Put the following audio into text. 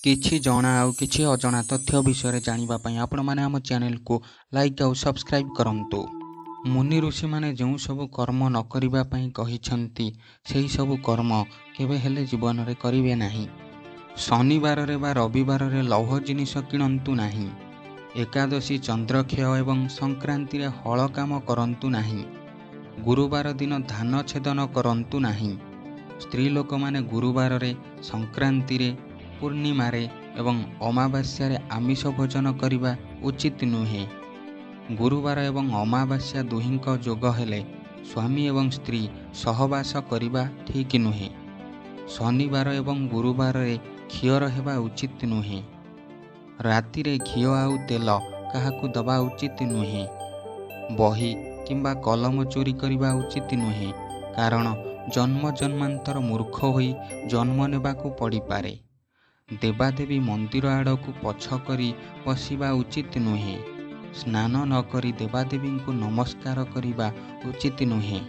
କିଛି ଜଣା ଆଉ କିଛି ଅଜଣା ତଥ୍ୟ ବିଷୟରେ ଜାଣିବା ପାଇଁ ଆପଣମାନେ ଆମ ଚ୍ୟାନେଲକୁ ଲାଇକ୍ ଆଉ ସବସ୍କ୍ରାଇବ୍ କରନ୍ତୁ। ମୁନି ଋଷିମାନେ ଯେଉଁ ସବୁ କର୍ମ ନ କରିବା ପାଇଁ କହିଛନ୍ତି, ସେହି ସବୁ କର୍ମ କେବେ ହେଲେ ଜୀବନରେ କରିବେ ନାହିଁ। ଶନିବାରରେ ବା ରବିବାରରେ ଲୌହ ଜିନିଷ କିଣନ୍ତୁ ନାହିଁ। ଏକାଦଶୀ, ଚନ୍ଦ୍ରକ୍ଷୟ ଏବଂ ସଂକ୍ରାନ୍ତିରେ ହଳ କାମ କରନ୍ତୁ ନାହିଁ। ଗୁରୁବାର ଦିନ ଧାନ ଛେଦନ କରନ୍ତୁ ନାହିଁ। ସ୍ତ୍ରୀ ଲୋକମାନେ ଗୁରୁବାରରେ, ସଂକ୍ରାନ୍ତିରେ, ପୂର୍ଣ୍ଣିମାରେ ଏବଂ ଅମାବାସ୍ୟାରେ ଆମିଷ ଭୋଜନ କରିବା ଉଚିତ ନୁହେଁ। ଗୁରୁବାର ଏବଂ ଅମାବାସ୍ୟା ଦୁହିଁଙ୍କ ଯୋଗ ହେଲେ ସ୍ୱାମୀ ଏବଂ ସ୍ତ୍ରୀ ସହବାସ କରିବା ଠିକ୍ ନୁହେଁ। ଶନିବାର ଏବଂ ଗୁରୁବାରରେ ଖିଅର ହେବା ଉଚିତ ନୁହେଁ। ରାତିରେ ଘିଅ ଆଉ ତେଲ କାହାକୁ ଦେବା ଉଚିତ ନୁହେଁ। ବହି କିମ୍ବା କଲମ ଚୋରି କରିବା ଉଚିତ ନୁହେଁ, କାରଣ ଜନ୍ମ ଜନ୍ମାନ୍ତର ମୂର୍ଖ ହୋଇ ଜନ୍ମ ନେବାକୁ ପଡ଼ିପାରେ। ଦେବାଦେବୀ ମନ୍ଦିର ଆଡ଼କୁ ପଛ କରି ବସିବା ଉଚିତ ନୁହେଁ। ସ୍ନାନ ନ କରି ଦେବାଦେବୀଙ୍କୁ ନମସ୍କାର କରିବା ଉଚିତ ନୁହେଁ।